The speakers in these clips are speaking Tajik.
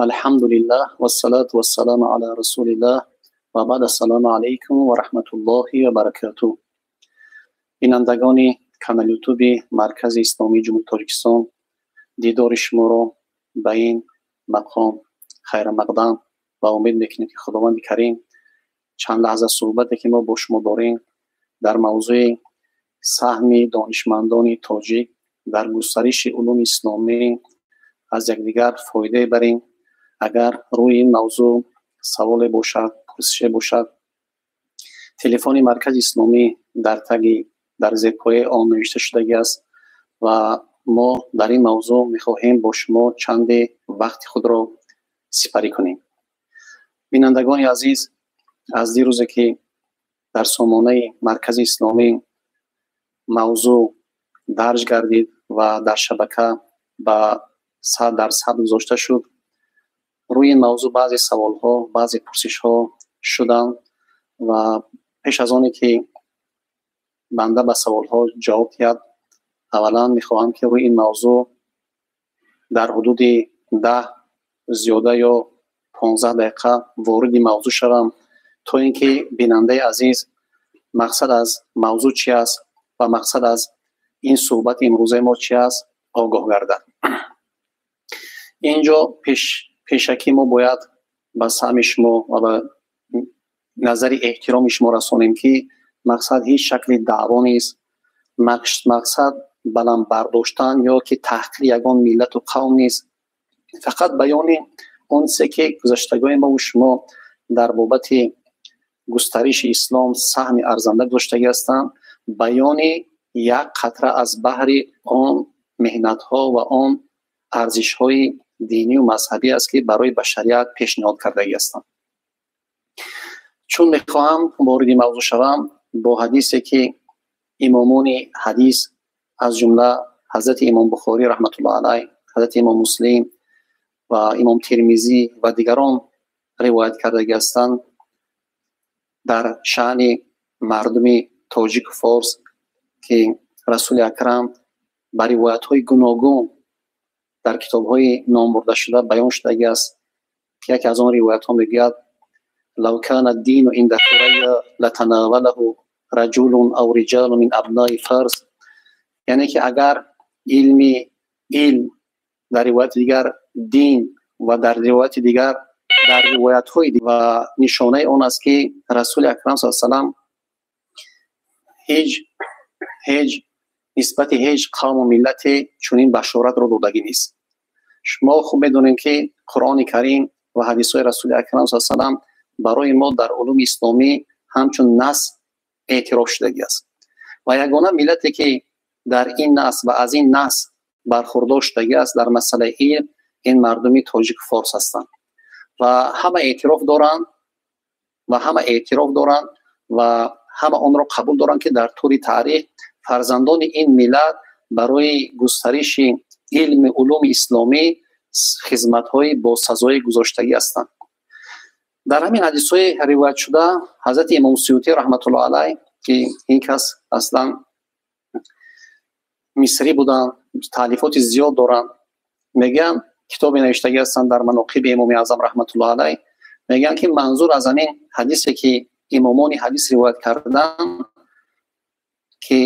Алҳамдулиллаҳ вассалату вассаламу ала расулиллаҳ ва баъд, ассалому алайкум ва раҳматуллоҳи ва баракатуҳ. Бинандагони канали Ютуби Маркази Исломии Ҷумҳурии Тоҷикистон, дидори шуморо ба ин мақом хайрмақдам ва умед мекунем, ки Худованди Карим чанд лаҳза суҳбате, ки мо бо шумо дорем, дар мавзӯи саҳми донишмандони тоҷик дар густариши улуми исломӣ аз якдигар фоидае барем. Агар рӯи ин мавзӯъ саволе бошад, пурсише бошад, телефони Маркази Исломӣ дар таги, дар зерпояи он навишта шудагӣ аст ва мо дар ин мавзӯъ мехоҳем бо шумо чанде вақти худро сипарӣ кунем. Бинандагони азиз, аз дирӯзе ки дар сомонаи Маркази Исломӣ мавзӯъ дарҷ гардид ва дар шабака ба дар сабт гузошта шуд, рӯи ин мавзӯъ баъзе саволҳо, баъзе пурсишҳо шуданд ва пеш аз оне ки банда ба саволҳо ҷавоб диҳад, аввалан мехоҳам, ки рӯи ин мавзӯъ дар ҳудуди 10 зиёда ё 15 дақиқа вориди мавзӯъ шавам, то ин ки бинандаи азиз мақсад аз мавзӯъ чи аст ва мақсад аз ин суҳбати имрӯзаи мо чи аст, огоҳ гардад. Инҷо пешакӣ мо бояд ба саҳми шумо ва ба назари эҳтироми шумо расонем, ки мақсад ҳеҷ шакли даъво нест, мақсад баланд бардоштан ё ки таҳқири ягон миллату қавм нест, фақат баёни он чизе ки гузаштагони мову шумо дар бобати густариши ислом саҳми арзанда гузоштагӣ ҳастанд, баёни як қатра аз баҳри он меҳнатҳо ва он арзишҳои динию мазҳабӣ аст, ки барои башарият пешниҳод кардагӣ ҳастанд. Чун мехоҳам вориди мавзӯъ шавам бо ҳадисе, ки имомони ҳадис, аз ҷумла ҳазрати имом Бухорӣ раҳматуллоҳ алайҳ, ҳазрати имом Муслим ва имом Термизӣ ва дигарон ривоят кардагӣ ҳастанд дар шаъни мардуми тоҷику форс, ки Расули Акрам ба ривоятҳои гуногун дар китобҳои номбурдашуда баён шудагӣ аст, ки яке аз он ривоятҳо мегӯяд: «Лав кана дину инда Сурайя латанавалаҳу раҷулун ав риҷалу мин абнаи фарс». Яъне ки агар илми илм, дар ривояти дигар дин ва дар ривояти дигар, дар ривоятҳои, ва нишонаи он аст, ки Расули Акрам са салам ҳеҷ нисбати ҳеҷ қавму миллате чунин башоратро додагӣ нест. Шумо хуб медонем, ки Қуръони Карим ва ҳадисҳои Расули Акрам са салам барои мо дар улуми исломӣ ҳамчун нас эътироф шудагӣ аст ва ягона миллате, ки дар ин нас ва аз ин нас бархурдор шудагӣ аст дар масъалаи илм, ин мардуми тоҷику форс ҳастанд ва ҳама эътироф доранд ва ҳама эътироф доранд ва ҳама онро қабул доранд, ки дар тӯли таърих фарзандони ин миллат барои густариши илми улуми исломӣ хизматҳои босазоӣ гузоштагӣ ҳастанд. Дар ҳамин ҳадисҳои ривоятшуда ҳазрати имом Суютӣ раҳматуллоҳ алайҳ, ки ин кас аслан мисрӣ буданд, таълифоти зиёд доранд, мегӯянд, китобе навиштагӣ ҳастанд дар маноқиби имоми аъзам раҳматуллоҳ алайҳ, мегӯянд, ки манзур аз ҳамин ҳадисе, ки имомони ҳадис ривоят карданд, ки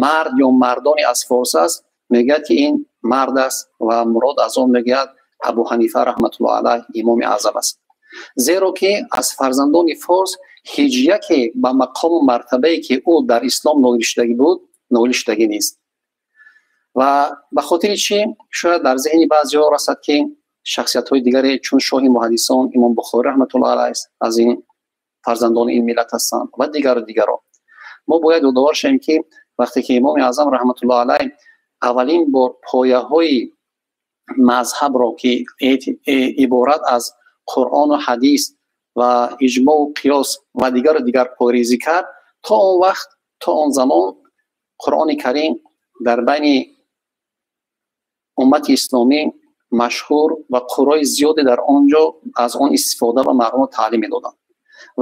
мард ё мардони аз форс аст, мегӯяд, ки ин мард аст ва мурод аз он, мегӯяд, Абу Ҳанифа раҳматуллоҳ алайҳ, имоми аъзам аст, зеро ки аз фарзандони форс ҳеҷ яке ба мақому мартабае, ки ӯ дар ислом ноил шудагӣ буд, ноил шудагӣ нест. Ва ба хотири чӣ шояд дар зеҳни баъзеҳо расад, ки шахсиятҳои дигаре чун шоҳи муҳаддисон имом Бухорӣ раҳматуллоҳ алайҳ аз ин фарзандони ин миллат ҳастанд ва дигару дигаро. Мо бояд ёдовар шавем, ки вақте ки имоми аъзам раҳматуллоҳ алайҳ аввалин бор пояҳои мазҳабро, ки иборат аз Қуръону ҳадис ва иҷмоу қиёс ва дигару дигар, пойрезӣ кард, то он вақт, то он замон Қуръони Карим дар байни уммати исломӣ машҳур ва қуръои зиёде дар он ҷо аз он истифода ва мардумро таълим медоданд.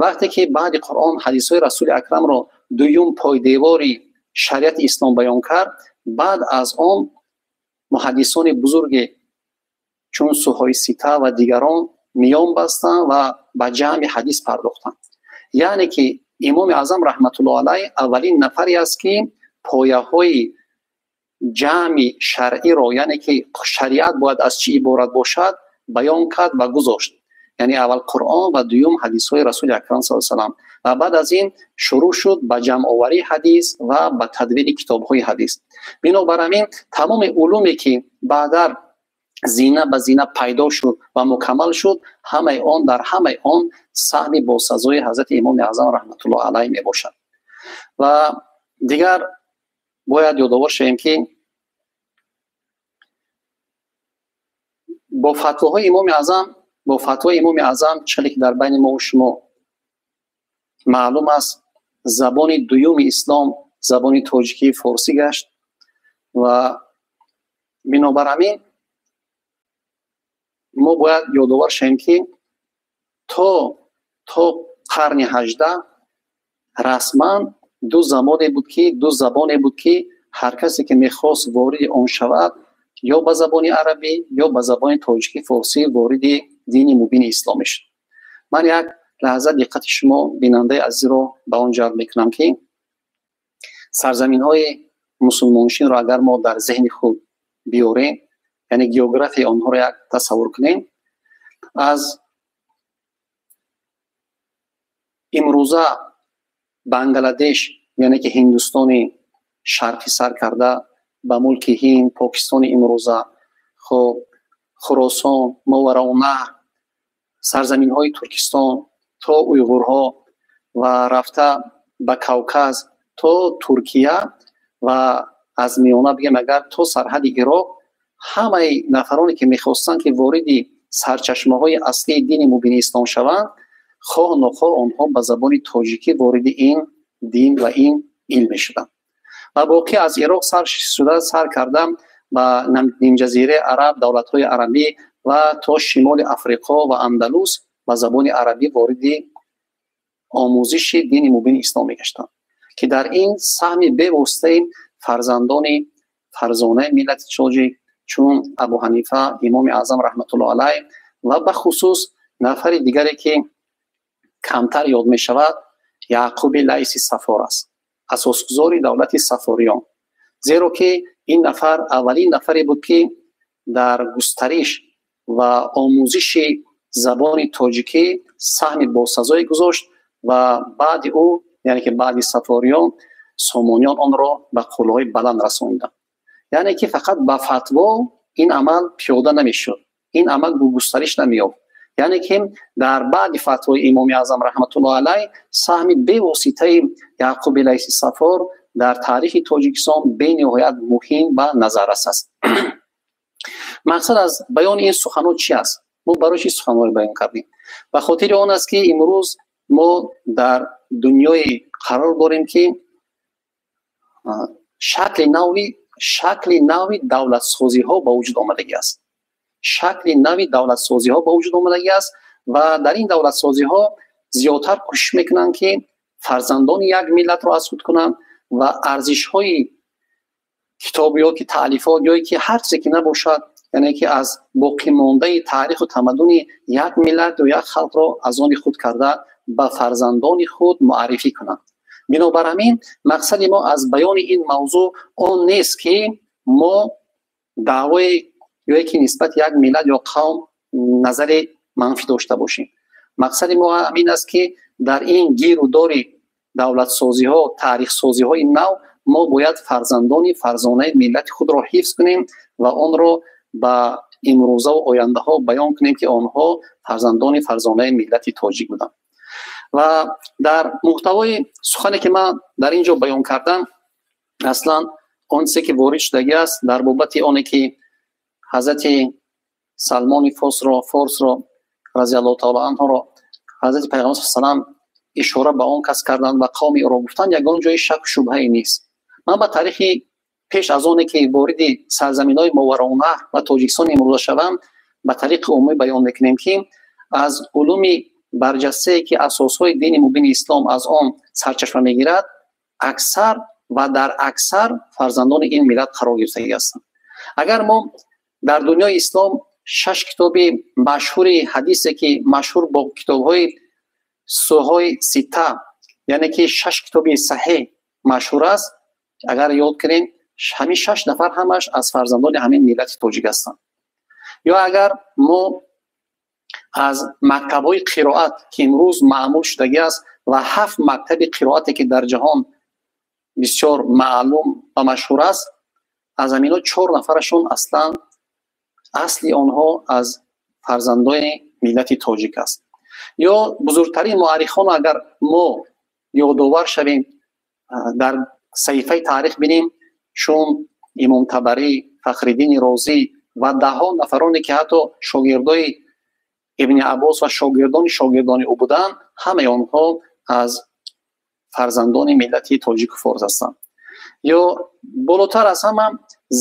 Вақте ки баъди Қуръон ҳадисҳои Расули Акрамро дуюм пойдевори шариати ислом баён кард, баъд аз он муҳаддисони бузурге Чун Суҳои Сита ва дигарон миён бастанд ва ба ҷамъи ҳадис пардохтанд. Яъне ки Имоми Аъзам раҳматуллоҳ алайҳ аввалин нафаре аст, ки пояҳои ҷамъи шаръиро, яъне ки шариат бояд аз чӣ иборат бошад, баён кард ва гузошт. Яъне аввал Қуръон ва дуюм ҳадисҳои Расули Акрам саллаллоҳу алайҳи васаллам. Ва баъд аз ин шурӯъ шуд ба ҷамъоварии ҳадис ва ба тадвини китобҳои ҳадис. Бинобар ҳамин тамоми улуме ки баъдар зина ба зина пайдо шуд ва мукаммал шуд, ҳамаи он дар ҳамаи он саҳми босазои ҳазрати Имоми Аъзам раҳматуллоҳ алайҳ мебошад. Ва дигар бояд ёдовар шавем, ки бо фатвоҳои Имоми Аъзам, бо фатвои Имоми Аъзам, чиле ки дар байни мо ва шумо маълум аст, забони дуюми ислом забони тоҷикии форсӣ гашт ва бинобар ҳамин мо бояд ёдовар шавем, ки то қарни 18 расман ду замоне буд, ки ду забоне буд, ки ҳар касе ки мехост вориди он шавад, ё ба забони арабӣ, ё ба забони тоҷикӣ форсӣ вориди дини мубини ислом мешуд. Ман як лаҳза диққати шумо, бинандаи азизро, ба он ҷалб мекунам, ки сарзаминҳои мусулмоншинро агар мо дар зеҳни худ биёрем, яъне географияи онҳоро як тасаввур кунем, аз имрӯза Бангладеш, яъне ки Ҳиндустони шарқӣ сар карда ба мулки Ҳинд, Покистони имрӯза, хоб, Хуросон, Моварауннаҳр, сарзаминҳои Туркистон то уйғурҳо ва рафта ба Кавказ то Туркия ва аз миёна бигем агар то сарҳади Ироқ, ҳамаи нафароне ки мехостанд, ки вориди сарчашмаҳои аслии дини мубини ислом шаванд, хоҳ нохоҳ онҳо ба забони тоҷикӣ вориди ин дин ва ин илм мешуданд. Ва боқӣ аз Ироқ сар шуда сар карда ба нимҷазираи Араб, давлатҳои арабӣ ва то шимоли Африқо ва Андалус ба забони арабӣ вориди омӯзиши дини мубини ислом мегаштанд, ки дар ин саҳми бевоситаи фарзандони фарзонаи миллати тоҷик чун Абу Ҳанифа, Имоми Аъзам раҳматуллоҳ алайҳ, ва бахусус нафари дигаре ки камтар ёд мешавад, Яъқуби Лайси Сафор аст, асосгузори давлати Сафориён. Зеро ки ин нафар аввалин нафаре буд, ки дар густариш ва омӯзиши забони тоҷикӣ саҳми босазое гузошт ва баъди ӯ, яъне ки баъди Сафориён, Сомониён онро ба қуллаҳои баланд расониданд. Яъне ки фақат ба фатво ин амал пиёда намешуд, ин амал густариш намеёфт. Яъне ки дар баъди фатвои Имоми Аъзам раҳматуллоҳ алайҳ саҳми бевоситаи Яъқуби Лайси Сафор дар таърихи Тоҷикистон бениҳоят муҳим ва назаррас аст. Мақсад аз баёни ин суханҳо чи аст? Мо барои чӣ суханҳоро баён кардем? Ба хотири он аст, ки имрӯз мо дар дунёе қарор дорем, ки шакли нави давлатсозиҳо ба вуҷуд омадагӣ аст. Шакли нави давлатсозиҳо ба вуҷуд омадагӣ аст ва дар ин давлатсозиҳо зиёдтар кӯшиш мекунанд, ки фарзандони як миллатро аз худ кунанд ва арзишҳои китоб ё ки таълифот ё ки ҳар чизе ки набошад, яъне ки аз боқимондаи таъриху тамаддуни як миллат ё як халқро аз они худ карда ба фарзандони худ муаррифӣ кунанд. Бинобар ҳамин мақсади мо аз баёни ин мавзӯъ он нест, ки мо даъвои ё ки нисбати як миллат ё қавм назари манфӣ дошта бошем. Мақсади мо ҳамин аст, ки дар ин гиру дори давлатсозиҳо, таърихсозиҳои нав мо бояд фарзандони фарзонаи миллати худро ҳифз кунем ва онро ба имрӯзаву ояндаҳо баён кунем, ки онҳо фарзандони фарзонаи миллати тоҷик буданд. Ва дар муҳтавои сухане ки ман дар ин ҷо баён кардам, аслан он чизе ки ворид шудагӣ аст дар бобати оне ки ҳазрати Салмони Форсро разиаллоҳу таоло анҳуро ҳазрати Пайғамбар салам ишора ба он кас карданд ва қавми ӯро гуфтанд, ягон ҷои шаку шубҳае нест. Ман ба таърихи пеш аз оне ки вориди сарзаминҳои Моварауннаҳр ва Тоҷикистони имрӯза шавам, ба тариқи умумӣ баён мекунем, ки аз улуми барҷастае ки асосҳои дини мубини ислом аз он сарчашма мегирад, аксар ва дар аксар фарзандони ин миллат қарор гирифтагӣ ҳастанд. Агар мо дар дунёи ислом 6 китоби машҳури ҳадисе, ки машҳур бо китобҳои суҳои сита, яъне ки 6 китоби саҳеҳ машҳур аст, агар ёд кунем, ҳамин 6 нафар ҳамаш аз фарзандони ҳамин миллати тоҷик ҳастанд. Ё агар мо аз мактабҳои қироат, ки имрӯз маъмул шудагӣ аст ва 7 мактаби қироате, ки дар ҷаҳон бисёр маълум ва машҳур аст, аз ҳаминҳо 4 нафарашон аслан асли онҳо аз фарзандони миллати тоҷик аст. Ё бузургтарин муаррихон, агар мо ёдовар шавем, дар саҳифаи таърих бинем, чун Имом Табарӣ, Фахриддини Розӣ ва даҳҳо нафароне, ки ҳатто шогирдои Ибни Аббос ва шогирдони шогирдони ӯ буданд, ҳамаи онҳо аз фарзандони миллати тоҷику форс ҳастанд. Ё болотар аз ҳама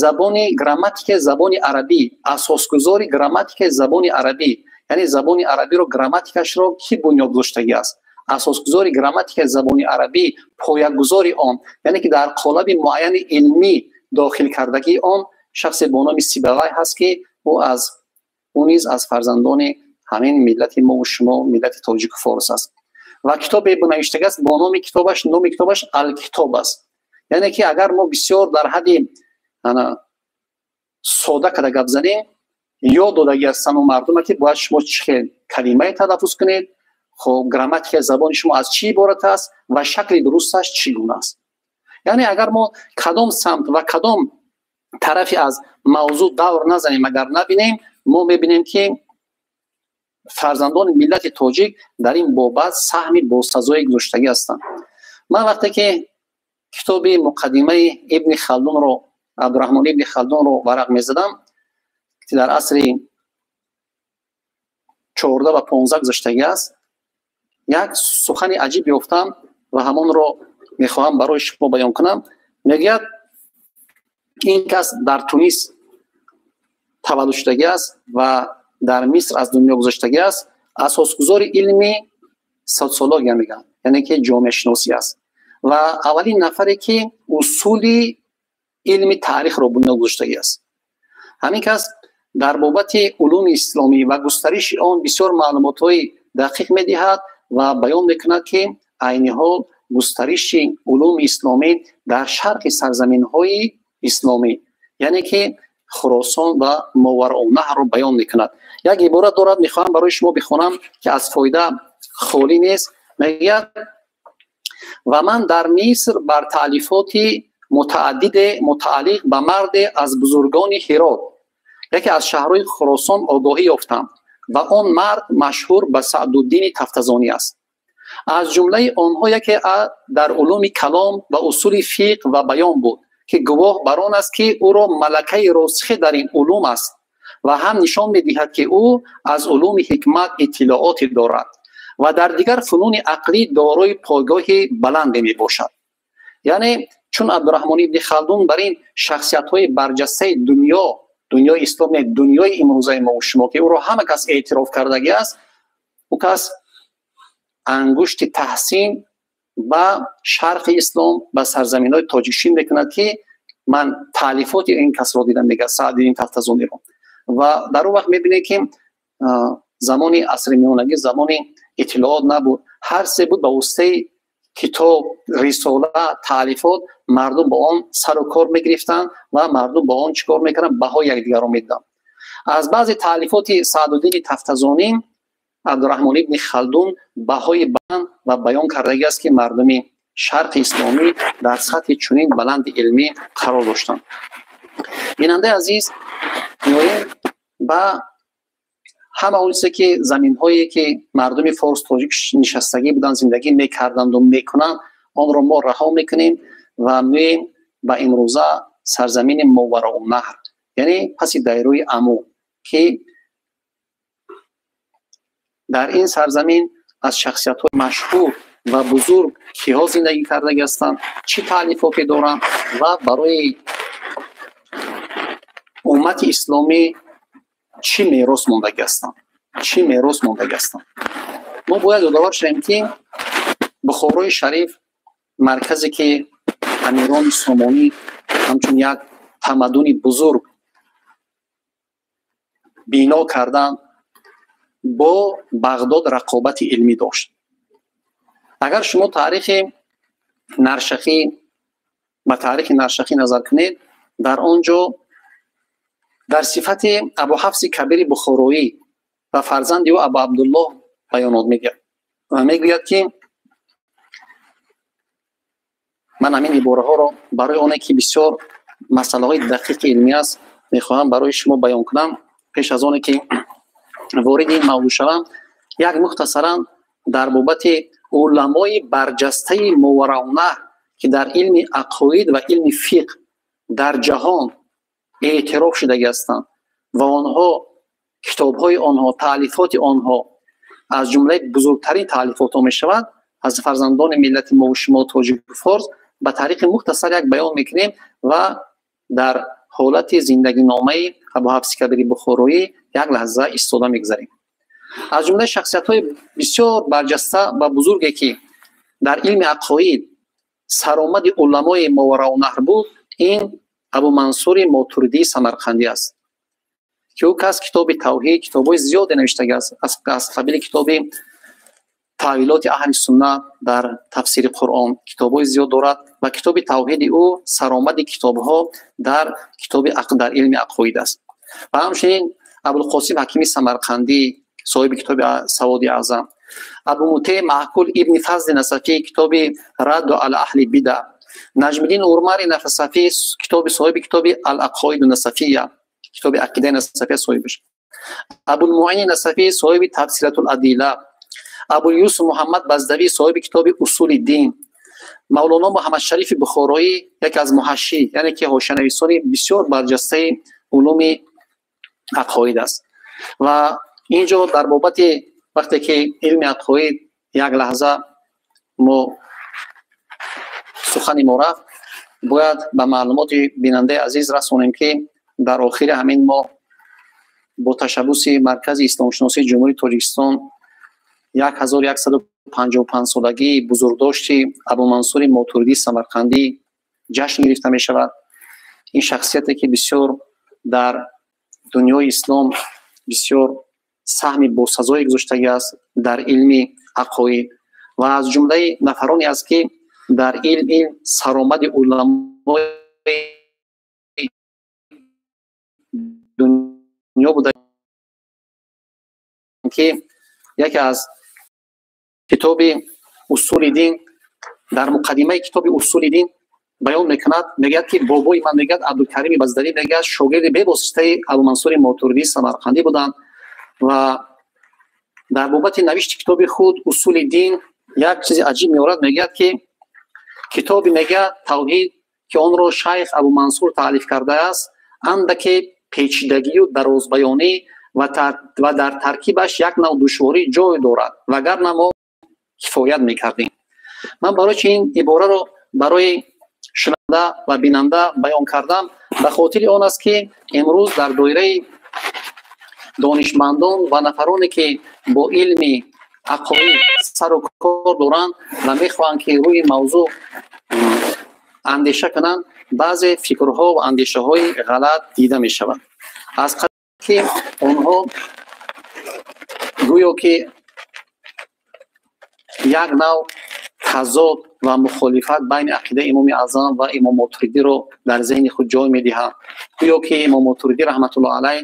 забони грамматикаи забони арабӣ, асосгузори грамматикаи забони арабӣ, яъне забони арабиро грамматикашро ки бунёд гузоштагӣ аст, асосгузори грамматикаи забони арабӣ, поягузори он, яъне ки дар қолаби муайяни илмӣ дохил кардагии он шахсе бо номи Сибавай ҳаст, ки ӯ низ аз фарзандони ҳамин миллати мову шумо, миллати тоҷику форс аст. Ва китобе навиштагӣ аст бо номи китобаш, номи китобаш Алкитоб аст. Яъне ки агар мо бисёр дар ҳадди сода када гап занем, ёд додагӣ ҳастанд он мардума, ки бояд шумо чӣ хел калимае талаффуз кунед, хоб грамматикаи забони шумо аз чӣ иборат аст ва шакли дурусташ чӣ гуна аст. Яъне агар мо кадом самт ва кадом тарафи аз мавзӯъ давр назанем, агар набинем, мо мебинем, ки фарзандони миллати тоҷик дар ин бобат саҳми босазое гузоштагӣ ҳастанд. Ман вақте ки китоби муқаддимаи Ибни Халдунро, Абдураҳмон Ибни Халдунро варақ мезадам, ки дар асри 14 ва 15 гузаштагӣ аст, як сухани аҷиб ёфтам ва ҳамонро мехоҳам барои шумо баён кунам. Мегӯяд, ин кас дар Тунис таваллуд шудагӣ аст ва дар Миср аз дунё гузаштагӣ аст, асосгузори илми социология мегӯянд, яъне ки ҷомеашиносӣ аст ва аввалин нафаре, ки усули илми таърихро бунёд гузоштагӣ аст. Ҳамин кас дар бобати улуми исломӣ ва густариши он бисёр маълумотҳои дақиқ медиҳад ва баён мекунад, ки айни ҳол густариши улуми исломӣ дар шарқи сарзаминҳои исломӣ, яъне ки Хуросон ва Мовароуннаҳрро баён мекунад. Як ибора дорад, мехоҳам барои шумо бихонам, ки аз фоида холӣ нест. Мегӯяд: ва ман дар Миср бар таълифоти мутааддиде мутааллиқ ба марде аз бузургони Ҳирот, яке аз шаҳрҳои Хуросон, огоҳӣ ёфтам ва он мард машҳур ба Саъдуддини Тафтазонӣ аст. Аз ҷумлаи онҳо яке дар улуми калом ва усули фиқҳ ва баён буд, ки гувоҳ бар он аст, ки ӯро малакаи росихе дар ин улум аст ва ҳам нишон медиҳад, ки ӯ аз улуми ҳикмат иттилооте дорад ва дар дигар фунуни ақлӣ дорои пойгоҳи баланде мебошад. Яъне чун Абдураҳмон ибни Халдун бар ин шахсиятҳои барҷастаи дунё, дунёи ислом не, дунёи имрӯзаи мо шумо, ки ӯро ҳама кас эътироф кардагӣ аст, ӯ кас ангушти таҳсин ба шарқи ислом, ба сарзаминҳои тоҷикшин мекунад, ки ман таълифоти ин касро дидам, мегӯяд Саъдиддин Тафтазониро. Ва дар он вақт мебинем, ки замони асри миёнагӣ замони иттилоот набуд, ҳар се буд ба воситаи китоб, рисола, таълифот мардум бо он сару кор мегирифтанд ва мардум бо он чӣ кор мекарданд, баҳои якдигарро медиданд. Аз баъзе таълифоти Саъдуддини Тафтазонӣ Абдураҳмон ибни Халдун баҳои баланд ва баён кардагӣ аст, ки мардуми шарқи исломӣ дар сатҳи чунин баланди илмӣ қарор доштанд. Бинандаи азиз, меоем ба ҳама он чизе, ки заминҳое, ки мардуми форс тоҷик нишастагӣ буданд, зиндагӣ мекарданду мекунанд, онро мо раҳо мекунем ва меоем ба имрӯза сарзамини Мовароуннаҳр, яъне паси дайрои Аму, ки дар ин сарзамин аз шахсиятҳои машҳур ва бузург киҳо зиндагӣ кардагӣ ҳастанд, чӣ таълифоте доранд ва барои уммати исломӣ чӣ мерос мондагӣ ҳастанд, чӣ мерос мондагӣ ҳастанд. Мо бояд ёдовар шавем, ки Бухорои Шариф, марказе, ки амирони Сомонӣ ҳамчун як тамаддуни бузург бино кардан бо Бағдод рақобати илмӣ дошт. Агар шумо таърихи Наршахӣ ба таърихи Наршахӣ назар кунед, дар он ҷо дар сифати Абуҳафси Кабири Бухороӣ ва фарзанди ӯ Абу Абдуллоҳ баёнот мегирад ва мегӯяд, ки ман ҳамин ибораҳоро барои оне ки бисёр масъалаҳои дақиқи илмӣ аст, мехоҳам барои шумо баён кунам. Пеш аз оне ки вориди ин мавзӯъ шавам, як мухтасаран дар бобати уламои барҷастаи Моварауннаҳр, ки дар илми ақоид ва илми фиқҳ дар ҷаҳон эътироф шудагӣ ҳастанд ва онҳо китобҳои онҳо, таълифоти онҳо аз ҷумлаи бузургтарин таълифотҳо мешавад, аз фарзандони миллати мову шумо тоҷику форс ба тариқи мухтасар як баён мекунем ва дар ҳолати зиндагиномаи Абуҳафси Кабири Бухороӣ як лаҳза истода мегузарем. Аз ҷумлаи шахсиятҳои бисёр барҷаста ва бузурге, ки дар илми ақоид саромади уламои Моварауннаҳр буд, ин Абумансури Мотуридии Самарқандӣ аст, ки ӯ кас китоби тавҳид, китобҳои зиёде навиштагӣ аст, аз қабили китоби таъвилоти аҳли суннат дар тафсири Қуръон китобҳои зиёд дорад ва китоби тавҳиди ӯ саромади китобҳо дар китоби дар илми ақоид аст. Ва ҳамчунин Абулқосим Ҳакими Самарқандӣ, соҳиби китоби Саводи Аъзам, Абумутеъ Маъкул ибни Фазли Насафӣ, китоби Радду ала аҳли бида, Наҷмиддин Урмари Насафӣ, китоби соҳиби китоби Ал-Ақоиду Насафия, китоби Ақидаи Насафия соҳибаш, Абулмуини Насафӣ, соҳиби Табсиратул Адила, Абуюсуф Муҳаммад Баздавӣ, соҳиби китоби Усули дин, Мавлоно Муҳаммад Шарифи Бухороӣ, яке аз муҳашшӣ, яъне ки ҳошиянависони бисёр барҷастаи улуми ақоид аст. Ва ин ҷо дар бобати вақте ки илми ақоид як лаҳза мо сухани мо рафт, бояд ба маълумоти бинандаи азиз расонем, ки дар охири ҳамин моҳ бо ташаббуси Маркази исломшиносии Ҷумҳурии Тоҷикистон 1155-солагии бузургдошти Абумансури Мотуридии Самарқандӣ ҷашн гирифта мешавад. Ин шахсияте ки бисёр дар дунёи ислом бисёр саҳми босазое гузоштагӣ аст дар илми ақоид ва аз ҷумлаи нафароне аст, ки дар илм саромади уламои дунё буда, ки яке аз китоби Усули дин, дар муқаддимаи китоби Усули дин баён мекунад, мегӯяд, ки бобои ман, мегӯяд, Абдулкарими Баздавӣ, мегӯяд, шогирди бевоситаи Абумансури Мотуридии Самарқандӣ буданд ва дар бобати навишти китоби худ Усули дин як чизи аҷиб меорад, мегӯяд, ки китоби, мегӯяд, тавҳид, ки онро шайх Абумансур таълиф кардааст, андаке печидагию дарозбаёнӣ ва дар таркибаш як нав душворӣ ҷой дорад, вагарна мо кифоят мекардем. Ман барои чи ин ибораро барои шунаванда ва бинанда баён кардам? Ба хотири он аст, ки имрӯз дар доираи донишмандон ва нафароне, ки бо илми ақоид сару кор доранд ва мехоҳанд, ки рӯи мавзӯъ андеша кунанд, баъзе фикрҳо ва андешаҳои ғалат дида мешавад, аз ки онҳо гӯё ки як нав тазод ва мухолифат байни ақидаи Имоми Аъзам ва Имом Мотуридиро дар зеҳни худ ҷой медиҳанд, гӯё ки Имом Мотуридӣ раҳматуллоҳ алайҳ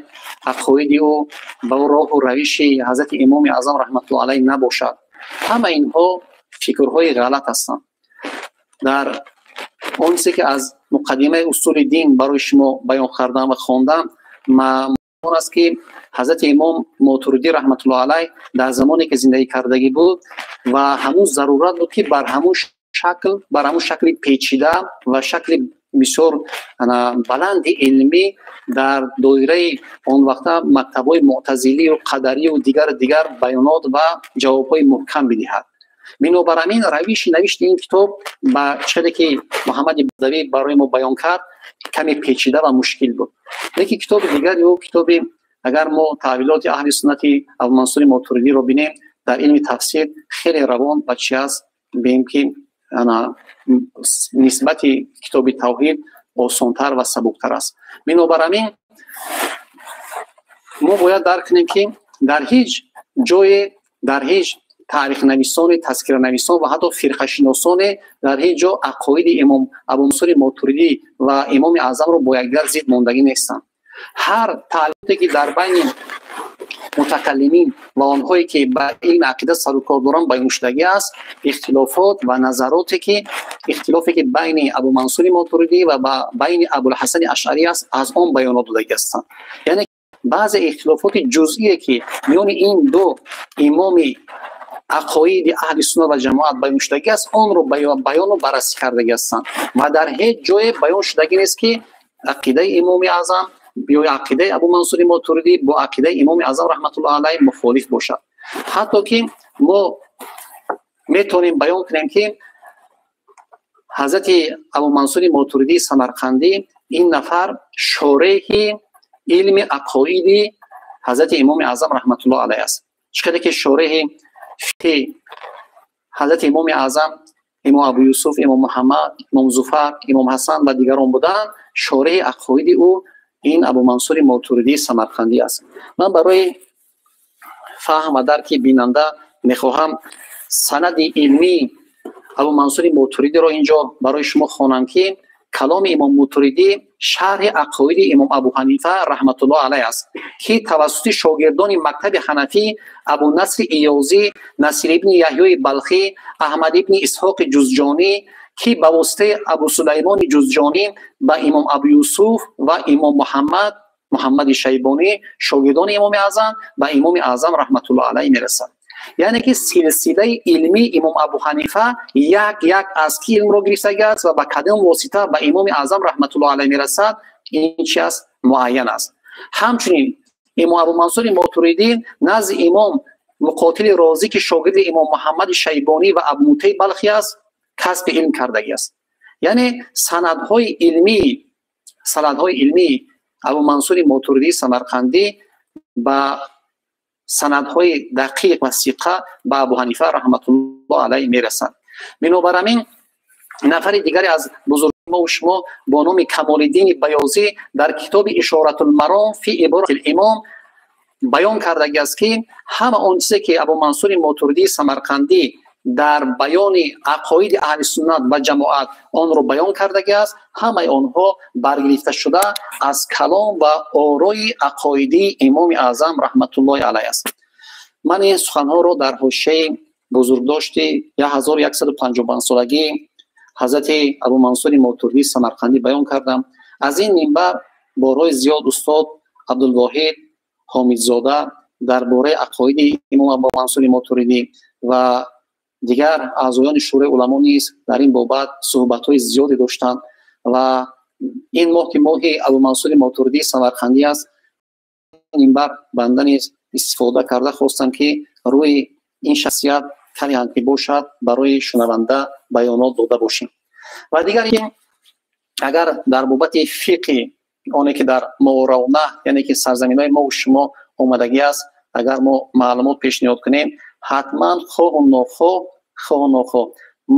ақоиди ӯ ба роҳу равиши ҳазрати Имоми Аъзам раҳматуллоҳ алайҳ набошад. Ҳама инҳо фикрҳои ғалат ҳастанд. Дар он чизе ки аз муқаддимаи Усули дин барои шумо баён кардам ва хондам, он аст, ки ҳазрати Имом Мотуридӣ раҳматуллоҳ алайҳ дар замоне ки зиндагӣ кардагӣ буд ва ҳамун зарурат буд, ки бар ҳамун шакл, бар ҳамун шакли печида ва шакли бисёр баланди илмӣ дар доираи он вақта мактабҳои муътазилию қадарию дигар дигар баёнот ва ҷавобҳои муҳкам бидиҳад. Бинобар ҳамин равиши навишти ин китоб ба чизе ки Муҳаммади Бадавӣ барои мо баён кард, каме печида ва мушкил буд. Лекин китоби дигари ӯ, китоби агар мо таъвилоти аҳли суннати Абумансури Мотуридиро бинем, дар илми тафсир хеле равон ва чи аст, бинем, ки нисбати китоби тавҳид осонтар ва сабуктар аст. Бинобар ҳамин Мо бояд дарк кунем, ки дар ҳеҷ ҷое, дар ҳеҷ таърихнависоне, тазкиранависон ва ҳатто фирқашиносоне дар ҳеҷ ҷо ақоиди имом Абумансури Мотуридӣ ва Имоми Аъзамро бо якдигар зид мондагӣ нестанд. Ҳар таълимоте, ки дар байни мутакаллимин ва онҳое, ки ба илми ақида сарукор доранд, баёншудагӣ аст, ихтилофот ва назароте, ки ихтилофе, ки байни Абумансури Мотуридӣ ва байни Абулҳасани Ашъарӣ аст, аз он баёнот додагӣ ҳастанд. Яъне баъзе ихтилофоти ҷузъие, ки миёни ин ду имоми ақоиди аҳли суннат ва ҷамоат баён шудагӣ аст, онро баёну баррасӣ кардагӣ ҳастанд ва дар ҳеҷ ҷое баён шудагӣ нест, ки ақидаи Имоми Аъзам ё ақидаи Абумансури Мотуридӣ бо ақидаи Имоми Аъзам раҳматуллоҳ алайҳ мухолиф бошад. Ҳатто ки мо метавонем баён кунем, ки ҳазрати Абумансури Мотуридии Самарқандӣ ин нафар шореҳи илми ақоиди ҳазрати Имоми Аъзам раҳматуллоҳ алайҳ аст. Чӣ қадар ки шореҳи фиқҳи ҳазрати Имоми Аъзам Имом Абу Юсуф, Имом Муҳаммад, Имом Зуфар, Имом Ҳасан ва дигарон буданд, шореҳи ақоиди ӯ ин Абумансури Мотуридии Самарқандӣ аст. Ман барои фаҳм ва дарки бинанда мехоҳам санади илмии Абумансури Мотуридиро инҷо барои шумо хонам, ки каломи Имом Мотуридӣ шарҳи ақоиди Имом Абу Ҳанифа раҳматуллоҳ алайҳ аст, ки тавассути шогирдони мактаби ҳанафӣ Абунасри Иёзӣ, Насир ибни Яҳёи Балхӣ, Аҳмад ибни Исҳоқи Ҷузҷонӣ, ки ба воситаи Абу Сулаймони Ҷузҷонӣ ба Имом Абу Юсуф ва Имом Муҳаммад, Муҳаммади Шайбонӣ, шогирдони Имоми Аъзам, ба Имоми Аъзам раҳматуллоҳ алайҳ мерасад. Яъне ки силсилаи илмии Имом Абу Ҳанифа як як аз ки илмро гирифтагӣ аст ва ба кадом восита ба Имоми Аъзам раҳматуллоҳ алайҳ мерасад, ин чи аст? Муайян аст. Ҳамчунин Имом Абумансури Мотуридӣ назди Имом Муқотили Розӣ, ки шогирди Имом Муҳаммади Шайбонӣ ва Абумутаи Балхӣ аст, касби илм кардагӣ аст. Яъне санадҳои илмии Абумансури Мотуридии Самарқандӣ ба санадҳои дақиқ ва сиқа ба Абу Ҳанифа раҳматуллоҳ алайҳ мерасад. Бинобар ҳамин нафари дигаре аз бузурги мо шумо бо номи Камолиддини Баёзӣ дар китоби Ишоратулмаром фи иборати имом баён кардагӣ аст, ки ҳама он чизе, ки Абумансури Мотуридии Самарқандӣ дар баёни ақоиди аҳли суннат ва ҷамоат онро баён кардагӣ аст, ҳамаи онҳо баргирифта шуда аз калом ва орои ақоидии Имоми Аъзам раҳматуллоҳи алайҳ аст. Ман ин суханҳоро дар ҳошияи бузургдошти 1155-солагии ҳазрати Абумансури Мотуридии Самарқандӣ баён кардам. Аз ин минбар борҳои зиёд устод Абдулвоҳид Ҳомидзода дар бораи ақоиди имом Абумансури Мотуридӣ ва дигар аъзоёни Шӯрои уламо низ дар ин бобат суҳбатҳои зиёде доштанд. Ва ин моҳ, ки моҳи Абумансури Мотуридии Самарқандӣ аст, минбар банда низ истифода карда хостам, ки рӯи ин шахсият каме ҳам ки бошад барои шунаванда баёнот дода бошем. Ва дигар, агар дар бобати фиқҳи оне, ки дар Мовароуннаҳр, яъне ки сарзаминҳои мову шумо омадагӣ аст, агар мо маълумот пешниҳод кунем, ҳатман хоҳу нохоҳ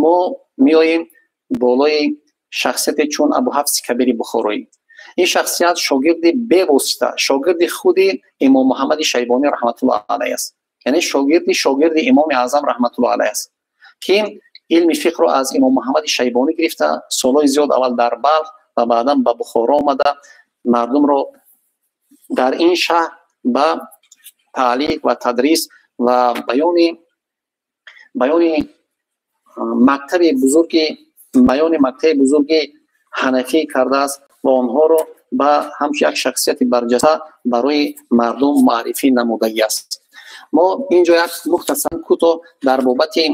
мо меоем болои шахсияте чун Абуҳафси Кабири Бухороӣ. Ин шахсият шогирди бевосита, шогирди худи Имом Муҳаммади Шайбонӣ раҳматуллоҳ алайҳ аст, яъне шогирди шогирди Имоми Аъзам раҳматуллоҳ алайҳ аст, ки илми фиқҳро аз Имом Муҳаммади Шайбонӣ гирифта, солҳои зиёд аввал дар Балх ва баъдан ба Бухоро омада, мардумро дар ин шаҳр ба таълиф ва тадрис ва баёни мактаби бузурги ҳанафӣ кардааст ва онҳоро ба ҳамчун як шахсияти барҷаста барои мардум муаррифӣ намудагӣ аст. Мо инҷо як мухтасаран кӯтоҳ дар бобати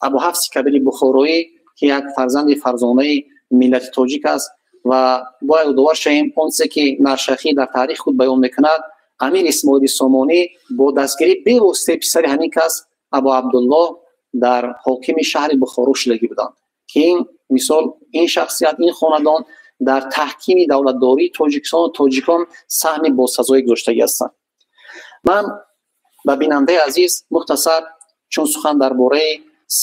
Абуҳафси Кабири Бухороӣ, ки як фарзанди фарзонаи миллати тоҷик аст, ва бояд ёдовар шавем он чизе, ки Наршахӣ дар таърихи худ баён мекунад: амир Исмоили Сомонӣ бо дастгирии бевоситаи писари ҳамин кас Абу Абдуллоҳ дар ҳокими шаҳри Бухоро шудагӣ буданд, ки ин мисол, ин шахсият, ин хонадон дар таҳкими давлатдории Тоҷикистону тоҷикон саҳми босазое гузоштагӣ ҳастанд. Ман ба бинандаи азиз мухтасар, чун сухан дар бораи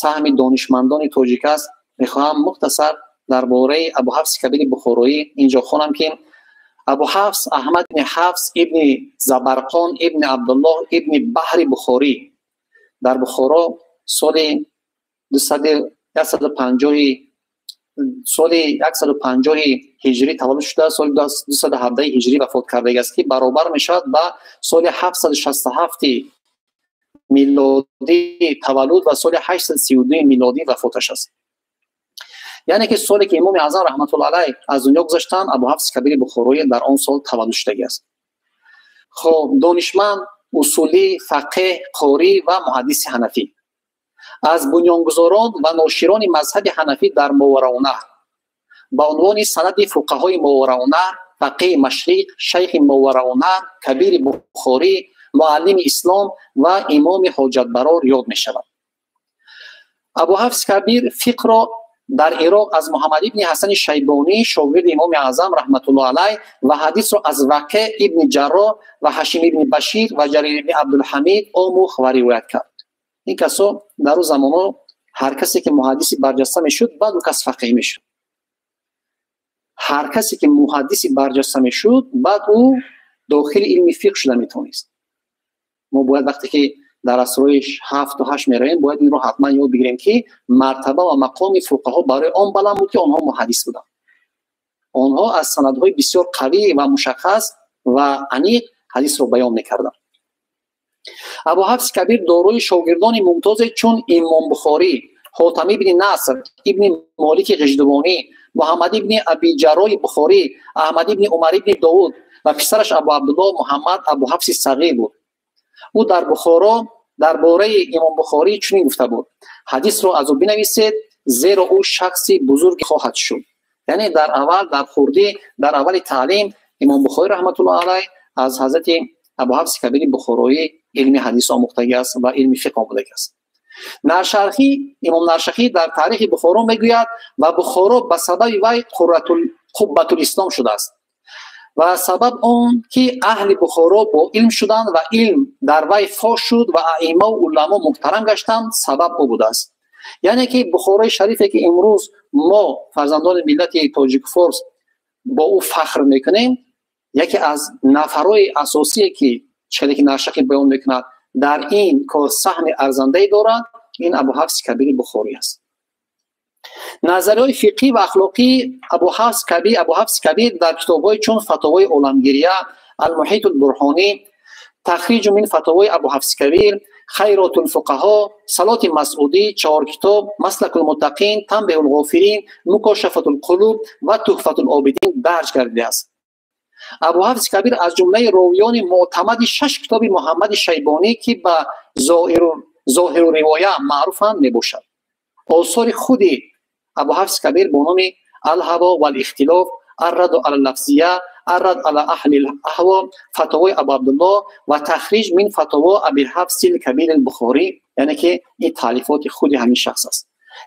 саҳми донишмандони тоҷик аст, мехоҳам мухтасар дар бораи Абуҳафси Кабири Бухороӣ инҷо хонам, ки Абу Ҳафс Аҳмад ибни Ҳафс ибни Забарқон ибни Абдуллоҳ ибни Баҳри Бухорӣ дар Бухоро соли 150 соли 150 ҳиҷрӣ таваллуд шуда, соли 217 ҳиҷрӣ вафот кардагиаст, ки баробар мешавад ба соли 767 милодӣ таваллуд ва соли 832 милодӣ вафоташ аст. Яъне ки соле ки Имоми Аъзам раҳматуллоҳи алайҳ аз дунё гузаштанд, Абу Ҳафси Кабири Бухороӣ дар он сол таваллуд шудагиаст. Хоб, донишманд, усулӣ, фақеҳ, қорӣ ва муҳаддиси ҳанафӣ, аз бунёнгузорон ва ноширони мазҳаби ҳанафӣ дар Моварауннаҳр, ба унвони санади фуқаҳои Моварауннаҳр, фақеҳи Машриқ, шайхи Моварауннаҳр, Кабири Бухорӣ, муаллими ислом ва имоми ҳоҷатбарор ёд мешавад. Абу Ҳафси Кабир фиқҳро дар Ироқ аз Муҳаммад ибни Ҳасани Шайбонӣ, шогирди Имоми Аъзам раҳматуллоҳ алайҳ, ва ҳадисро аз Вақеъ ибни Ҷарроҳ ва Ҳашим ибни Башир ва Ҷарир ибни Абдулҳамид омӯхт ва ривоят кард. Ин касо дар ӯ замонҳо ҳар касе ки муҳаддиси барҷаста мешуд, баъд ӯ кас фақеҳ мешуд. Ҳар касе ки муҳаддиси барҷаста мешуд, баъд ӯ дохили илми фиқҳ шуда метавонист. Мо бояд вақте ки дар асрҳои 7 ва 8 меравем, бояд инро ҳатман ёд бигирем, ки мартаба ва мақоми фуқаҳо барои он баланд буд, ки онҳо муҳаддис буданд. Онҳо аз санадҳои бисёр қавӣ ва мушаххас ва аниқ ҳадисро баён мекарданд. Абу Ҳафси Кабир дорои шогирдони мумтозе чун Имом Бухорӣ, Ҳотам ибни Наср ибни Молики Ғиждувонӣ, Муҳаммад ибни Аби Ҷарроҳи Бухорӣ, Аҳмад ибни Умар ибни Довуд ва писараш Абу Абдуллоҳ Муҳаммад Абу Ҳафси Сағир буд. Ӯ дар Бухоро дар бораи Имом Бухорӣ чунин гуфта буд: «Ҳадисро аз ӯ бинависед, зеро ӯ шахси бузурге хоҳад шуд». Яъне дар аввал, дар хурдӣ, дар аввали таълим Имом Бухорӣ раҳматуллоҳ алайҳ аз ҳазрати Абу Ҳафси Кабири Бухороӣ илми ҳадис омӯхтагӣ аст ва илми фиқҳ омӯхтагӣ аст. Наршахӣ, Имом Наршахӣ дар Таърихи Бухоро мегӯяд: «Ва Бухоро ба сабаби вай қуббатулислом шудааст ва сабаб он ки аҳли Бухоро бо илм шуданд ва илм дар вай фош шуд ва аиммаву уламо муҳтарам гаштанд, сабаб ӯ будааст». Яъне ки Бухорои шарифе, ки имрӯз мо фарзандони миллати тоҷику форс бо ӯ фахр мекунем, яке аз нафарҳои асосие, ки чизе ки Наршахӣ баён мекунад, дар ин кор саҳми арзандае дорад, ин Абу Ҳафси Кабири Бухорӣ аст. Назарияҳои фиқҳӣ ва ахлоқии Абу Ҳафси Кабир дар китобҳои чун Фатовои оламгирия, Алмуҳиту лбурҳонӣ, Тахриҷу мин фатовои Абу Ҳафси Кабир, Хайротулфуқаҳо, Салоти Масъудӣ, чаҳор китоб, Маслакулмуттақин, Танбеҳулғофилин, Мукошафатулқулуб ва Туҳфатулобидин дарҷ гардидааст. Абу Ҳафси Кабир аз ҷумлаи ровиёни мӯътамади шаш китоби Муҳаммади Шайбонӣ, ки ба Зоҳиру ривоя маъруфанд, мебошад. Осори худи Абу Ҳафси Кабир бо номи Алҳаво валихтилоф, Арраду ала лафзия, Аррад ала аҳли аҳво, Фатовои Абу Абдуллоҳ ва Тахриҷ мин фатово Абиҳафси Кабири Бухорӣ, яъне ки ин таълифоти худи ҳамин шахс аст.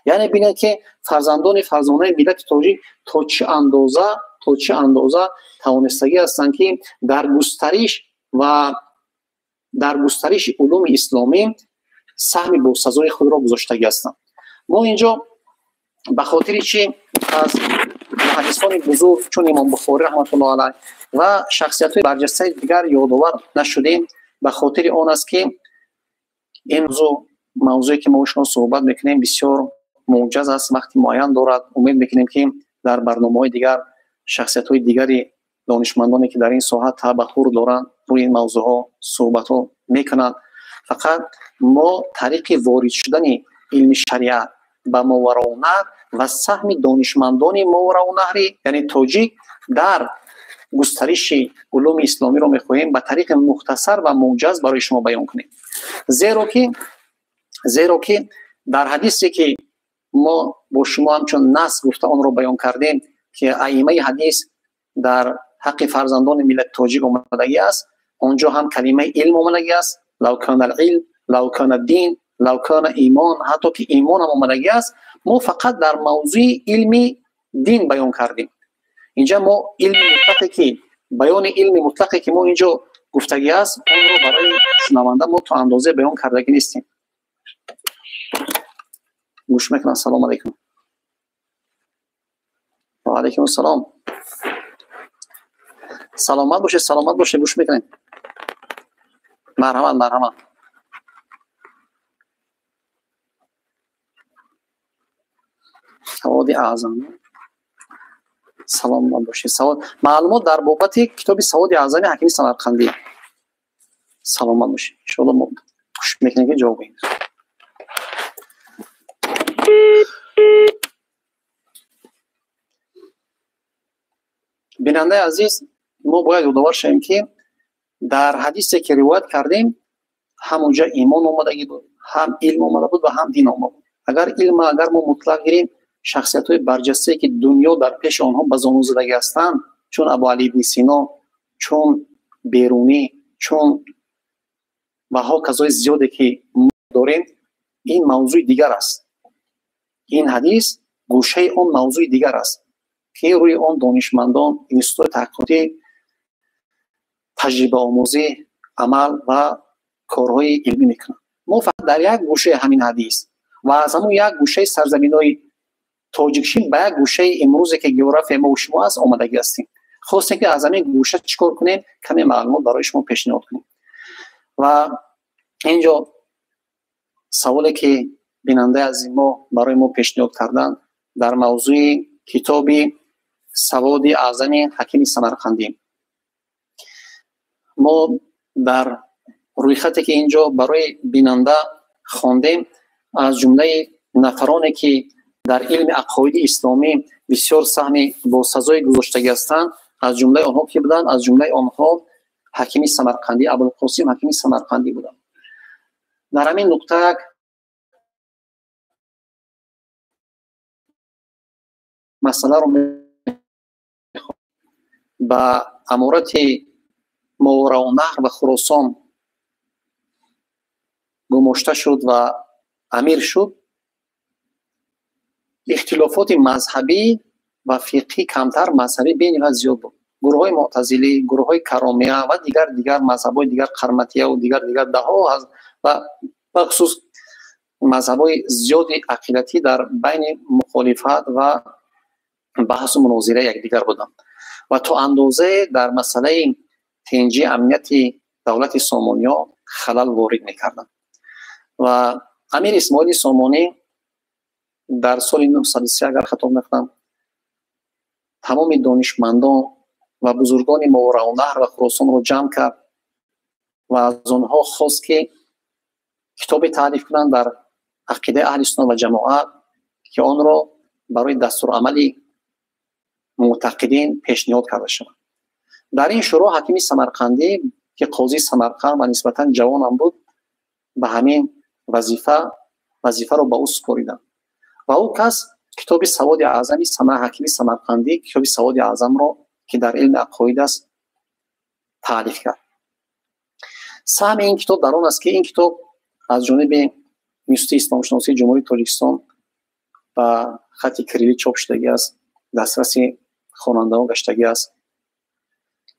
Яъне бинед, ки фарзандони фарзонаи миллати тоҷик то чӣ андоза тавонистагӣ ҳастанд, ки дар густариши улуми исломӣ саҳми босазои худро гузоштагӣ ҳастанд. Мо инҷо ба хотири чӣ аз муҳаддисони бузург чун Имом Бухорӣ раҳматуллоҳ алайҳ ва шахсиятҳои барҷастаи дигар ёдовар нашудем? Ба хотири он аст, ки ин мавзӯе, ки мо шумо суҳбат мекунем, бисёр муҷаз аст, вақти муайян дорад. Умед мекунем, ки дар барномаҳои дигар шахсиятҳои дигари донишмандоне, ки дар ин соҳа табаҳур доранд, рӯи ин мавзӯъҳо суҳбатҳо мекунанд. Фақат мо тариқи ворид шудани илми шариат ба Мовароуннаҳр ва саҳми донишмандони Мовароуннаҳрӣ, яъне тоҷик, дар густариши улуми исломиро мехоҳем ба тариқи мухтасар ва муҷаз барои шумо баён кунем, зеро ки дар ҳадисе, ки мо бо шумо ҳамчун нас гуфта онро баён кардем, ки аимаи ҳадис дар ҳаққи фарзандони миллати тоҷик омадагӣ аст, он ҷо ҳам калимаи илм омадагӣ аст: лав кана илм, лав кана дин, лав кана имон, ҳатто ки имонам омадагӣ аст. Мо фақат дар мавзӯи илми дин баён кардем. Инҷа мо илми мутлақе ки баёни илми мутлақе, ки мо инҷо гуфтагӣ аст, онро барои шунаванда мо то андозе баён кардагӣ нестем. Гӯш мекунам. Салому алайкум. Ва алайкум ассалом. Саломат бошед, саломат бошед, гӯш мекунем. Марҳамат, марҳамат. Саводи Аъзам. Саломат бошед. Савод маълумот дар бобати китоби Саводи Аъзами Ҳакими Самарқандӣ. Саломат бошед. Иншоалло мо кӯшиш мекунем ки ҷавоб гӯем. Бинандаи азиз, мо бояд ёдовар шавем, ки дар ҳадисе ки ривоят кардем, ҳам унҷа имон омадагӣ буд, ҳам илм омада буд ва ҳам дин омада буд. Агар илма агар мо мутлақ гирем, шахсиятҳои барҷастае ки дунё дар пеши онҳо ба зону задагӣ ҳастанд, чун Абуалӣ ибни Сино, чун Берунӣ, чун ва ҳоказои зиёде ки мо дорем, ин мавзӯи дигар аст. Ин ҳадис гӯшаи он мавзӯи дигар аст, ки рӯи он донишмандон, институтҳои таҳқиқотӣ, таҷрибаомӯзӣ, амал ва корҳои илмӣ мекунанд. Мо фақат дар як гӯшаи ҳамин ҳадис ва аз ҳамон як гӯшаи сарзаминҳои тоҷикшин ба як гӯшаи имрӯзе ки географияи мо шумо аст омадагӣ ҳастем. Хостем ки аз ҳамин гӯша чӣ кор кунем, каме маълумот барои шумо пешниҳод кунем. Ва инҷо саволе ки бинандаи азизи мо барои мо пешниҳод карданд дар мавзӯи китоби Саводи Аъзами Ҳакими Самарқандӣ. Мо дар рӯйхате ки инҷо барои бинанда хондем, аз ҷумлаи нафароне ки дар илми ақоиди исломӣ бисёр саҳми босазое гузоштагӣ ҳастанд, аз ҷумлаи онҳо ки буданд? Аз ҷумлаи онҳо Ҳакими Самарқандӣ, Абулқосим Ҳакими Самарқандӣ буданд. Дар ҳамин нуқта як масъаларо ба аморати Мовароуннаҳр ва Хуросон гумошта шуд ва амир шуд. Ихтилофоти мазҳабӣ ва фиқҳӣ камтар, мазҳабӣ бениҳоят зиёд буд. Гурӯҳҳои муътазилӣ, гурӯҳҳои каромия ва дигар дигар мазҳабҳои дигар, қарматияву дигар дигар даҳҳо ва бахусус мазҳабҳои зиёди ақидатӣ дар байни мухолифат ва баҳсу мунозираи якдигар буданд ва то андозае дар масъалаи тинҷи амнияти давлати Сомониё халал ворид мекарданд. Ва амир Исмоили Сомонӣ дар соли 903, агар хато накунам, тамоми донишмандон ва бузургони Мовароуннаҳр ва Хуросонро ҷамъ кард ва аз онҳо хост ки китобе таълиф кунанд дар ақидаи аҳли суннат ва ҷамоат, ки онро барои дастурамали муътақидин пешниҳод карда шавад. Дар ин шӯро Ҳакими Самарқандӣ, ки қозии Самарқанд ва нисбатан ҷавонам буд, ба ҳамин вазифаро ба ӯ супориданд ва ӯ кас китоби Саводи Аъзами Ҳакими Самарқандӣ, китоби Саводи Аъзамро ки дар илми ақоид аст таълиф кард. Саҳми ин китоб дар он аст, ки ин китоб аз ҷониби Институти исломшиносии Ҷумҳурии Тоҷикистон ба хати кириллӣ чоп шудагӣ аст, дастраси хонандаҳо гаштагӣ аст.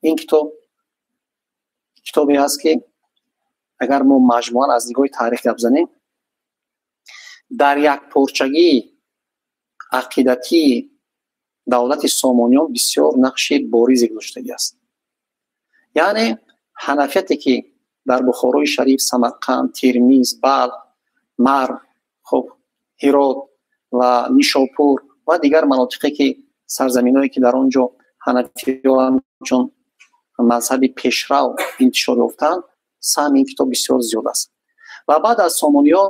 Ин китоб китобе аст, ки агар мо маҷмӯан аз нигоҳи таърих гап занем, дар якпорчагии ақидатии давлати Сомониён бисёр нақши боризе гузоштагӣ аст. Яъне ҳанафияте ки дар Бухорои Шариф, Самарқанд, Термиз, Балх, Марв, хуб, Ҳирот ва Нишопур ва дигар манотиқе ки сарзаминҳое ки дар он ҷо ҳанафиё ҳамчун мазҳаби пешрав интишор ёфтанд, саҳми ин китоб бисёр зиёд аст. Ва баъд аз Сомониё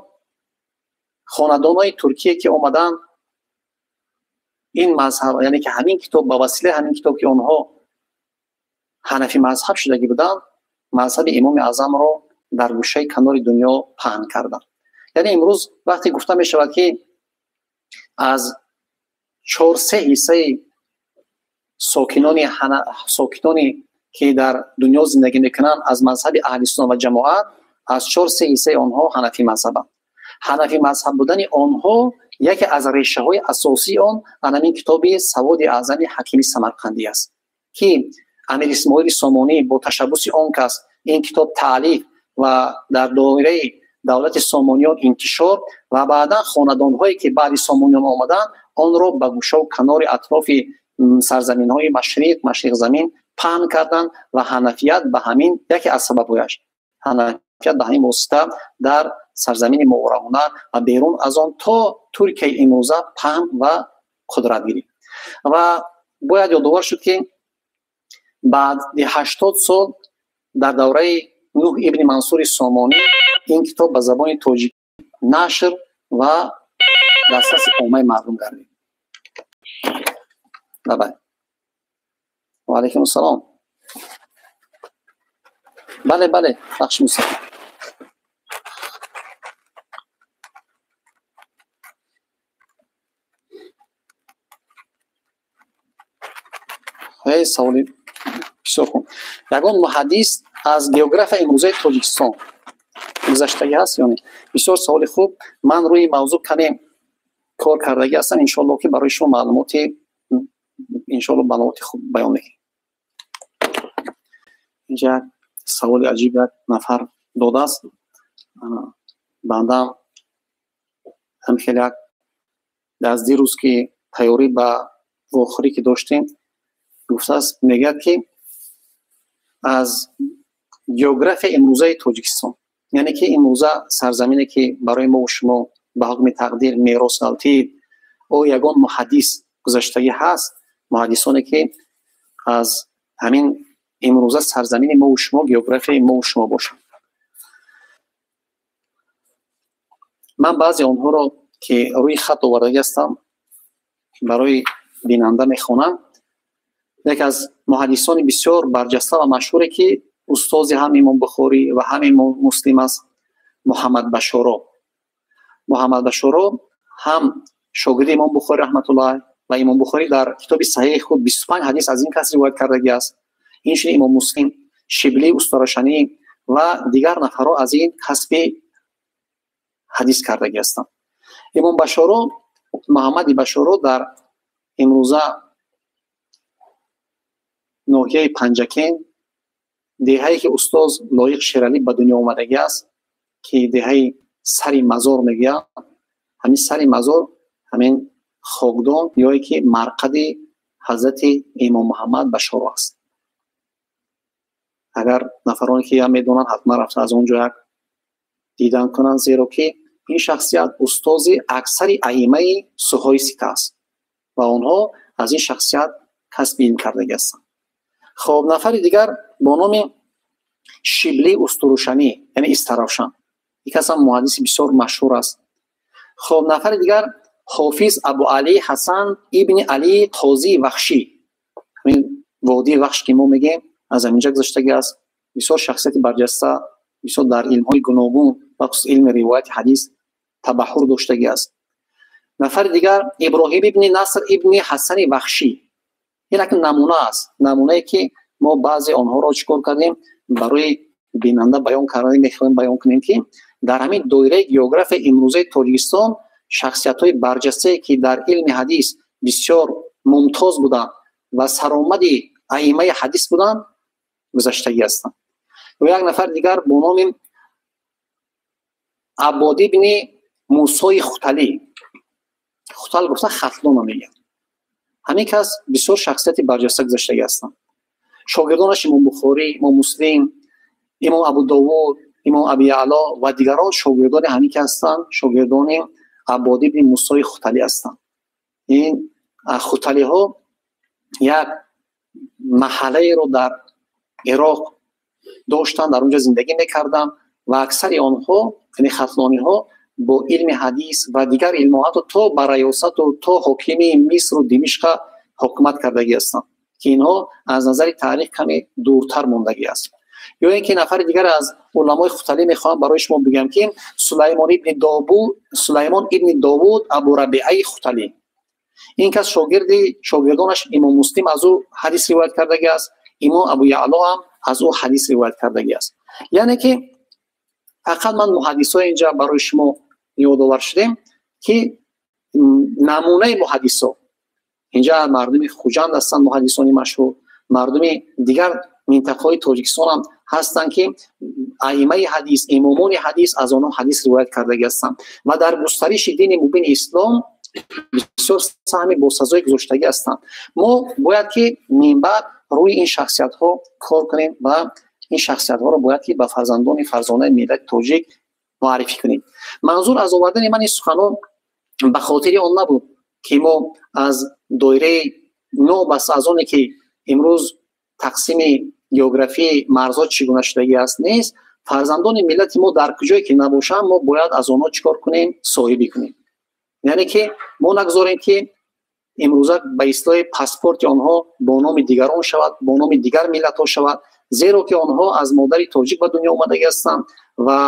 хонадонҳои Туркия ки омаданд, ин мазҳаб, яъне ки ҳамин китоб, ба василаи ҳамин китоб ки онҳо ҳанафи мазҳаб шудагӣ буданд, мазҳаби Имоми Аъзамро дар гӯшаи канори дунё паҳн карданд. Яъне имрӯз вақте гуфта мешавад, ки аз 4-3 ҳиссаи сокинони ки дар дунё зиндагӣ мекунанд аз мазҳаби аҳли суннат ва ҷамоат, аз 4-3 ҳиссаи онҳо ҳанафи мазҳабанд. Ҳанафи мазҳаб будани онҳо яке аз решаҳои асосии он ҳамин китоби Саводи Аъзами Ҳакими Самарқандӣ аст, ки амир Исмоили Сомонӣ бо ташаббуси он кас ин китоб таълиф ва дар доираи давлати Сомониён интишор ва баъдан хонадонҳое ки баъди Сомониён омаданд, онро ба гӯшаву канори атрофи сарзаминҳои машриқ, машриқзамин паҳн карданд ва ҳанафият ба ҳамин яке аз сабабҳояш ҳанафият ба ҳамин восита дар сарзамини Мовароуннаҳр ва берун аз он то Туркияи имрӯза паҳн ва қудрат гирифт. Ва бояд ёдовар шуд, ки баъди 80 сол дар давраи Нуҳ ибни Мансури Сомонӣ ин китоб ба забони тоҷикӣ нашр ва дастраси оммаи мардум гардид. Ва алайкум ассалом. Бале, бале, бахши мусо. Ҳей, саволи бисёр хуб. Ягон муҳаддис аз географияи имрӯзаи Тоҷикистон гузаштагӣ ҳаст ё не? Бисёр саволи хуб. Ман рӯи мавзӯъ каме кор кардагӣ ҳастам, иншоалло ки барои шумо маълумоти иншоалло маълумоти хуб баён мекунем. Инҷа як саволи аҷиб як нафар додааст. Бандаам ҳам хеле як аз дирӯз ки тайёрӣ ба вохӯрӣ ки доштем гуфтааст, мегӯяд ки аз географияи имрӯзаи Тоҷикистон, яъне ки имрӯза сарзамине ки барои мо шумо ба ҳукми тақдир мерос ғалтид, о ягон муҳаддис гузаштагӣ ҳаст? Муҳаддисоне ки аз ҳамин имрӯза сарзамини мо шумо, географияи мо шумо бошанд. Ман баъзе онҳоро ки рӯи хат овардагӣ ҳастам барои бинанда мехонам. Яке аз муҳаддисони бисёр барҷаста ва машҳуре ки устози ҳам Имом Бухорӣ ва ҳам Имом Муслим аст, Муҳаммад Башоро. Муҳаммад Башоро ҳам шогирди Имом Бухорӣ раҳматуллоҳ ва Имом Бухорӣ дар китоби саҳеҳи худ 25 ҳадис аз ин кас ривоят кардагӣ аст. Инчунин Имом Муслим, Шиблӣ Устарашанӣ ва дигар нафарҳо аз ин касби ҳадис кардагӣ ҳастанд. Имом Башоро, Муҳаммади Башоро дар имрӯза ноҳияи Панҷакент, деҳае ки устоз Лоиқ Шералӣ ба дунё омадагӣ аст, ки деҳаи сари мазор мегӯянд, ҳамин сари мазор ҳамин хокдон ё ки марқади ҳазрати Имом Муҳаммад Башоро аст. Агар нафароне ки ям медонанд, ҳатман рафта аз он ҷо як дидан кунанд, зеро ки ин шахсият устози аксари аимаи суҳои сита аст ва онҳо аз ин шахсият касби илм кардагӣ ҳастанд. Хоб, нафари дигар бо номи Шиблӣ Устурушанӣ, яъне Истаравшан. Ин кас ҳам муҳаддиси бисёр машҳур аст. Хоб, нафари дигар Ҳофиз Абу Али Ҳасан ибни Али Қозии Вахшӣ. Ҳамин водии Вахш ки мо мегӯем аз ҳаминҷа гузаштагӣ аст. Бисёр шахсияти барҷаста, бисёр дар илмҳои гуногун, бахусус илми ривояти ҳадис табаҳҳур доштагӣ аст. Нафари дигар Иброҳим ибни Наср ибни Ҳасани Вахшӣ. Ин як намуна аст, намунае ки мо баъзе онҳоро чӣ кор кардем барои бинанда баён кардан мехоҳем баён кунем, ки дар ҳамин доираи географияи имрӯзаи Тоҷикистон шахсиятҳои барҷастае ки дар илми ҳадис бисёр мумтоз буданд ва саромади аимаи ҳадис буданд гузаштагӣ ҳастанд. Ва як нафар дигар бо номи Аббод ибни Мусои Хуталӣ. Хутал гуфта Хатлона мегӯяд. Ҳамин кас бисёр шахсияти барҷаста гузаштагӣ ҳастанд. Шогирдонаш Имом Бухорӣ, Имом Муслим, Имом Абу Довуд, Имом Аби Яъло ва дигарон шогирдони ҳамин ки ҳастанд, шогирдони Аббод ибни Мусои Хуталӣ ҳастанд. Ин хуталиҳо як маҳаллаеро дар Ироқ доштанд, дар онҷо зиндагӣ мекарданд ва аксари онҳо, яъне хатлониҳо, бо илми ҳадис ва дигар илмҳо ҳатто то ба раёсату то ҳокими Мисру Димишқа ҳукумат кардагӣ ҳастанд, ки инҳо аз назари таърих каме дуртар мондагӣ аст. Ё ин ки нафари дигар аз уламои хуталӣ мехоҳам барои шумо бигӯям, ки Сулаймон ибни Довуд Абу Рабиаи Хуталӣ. Ин кас шогирдонаш Имом Муслим аз ӯ ҳадис ривоят кардагӣ аст, Имом Абу Яъло ҳам аз ӯ ҳадис ривоят кардагӣ аст. Яъне ки фақат ман муҳаддисҳои инҷа барои шумо ёдовар шудем, ки намунаи муҳаддисҳо инҷа мардуми Хуҷанд ҳастанд, муҳаддисони машҳур, мардуми дигар минтақаҳои Тоҷикистон ҳам ҳастанд, ки аимаи ҳадис, имомони ҳадис аз онҳо ҳадис ривоят кардагӣ ҳастанд ва дар густариши дини мубини ислом бисёр саҳми босазои гузоштагӣ ҳастанд. Мо бояд ки минбаъд рӯи ин шахсиятҳо кор кунем ва ин шахсиятҳоро бояд ки ба фарзандони фарзонаи миллати тоҷик муаррифӣ кунем. Манзур аз овардани ман ин суханон ба хотири он набуд, ки мо аз доираи нобаста аз оне ки имрӯз тақсими географии марзҳо чӣ гуна шудагӣ аст нест, фарзандони миллати мо дар куҷое ки набошанд, мо бояд аз онҳо чӣ кор кунем? Соҳибӣ кунем. Яъне ки мо нагузорем, ки имрӯза ба истилоҳи паспорти онҳо бо номи дигарон шавад, бо номи дигар миллатҳо шавад, зеро ки онҳо аз модари тоҷик ба дунё омадагӣ ҳастанд ва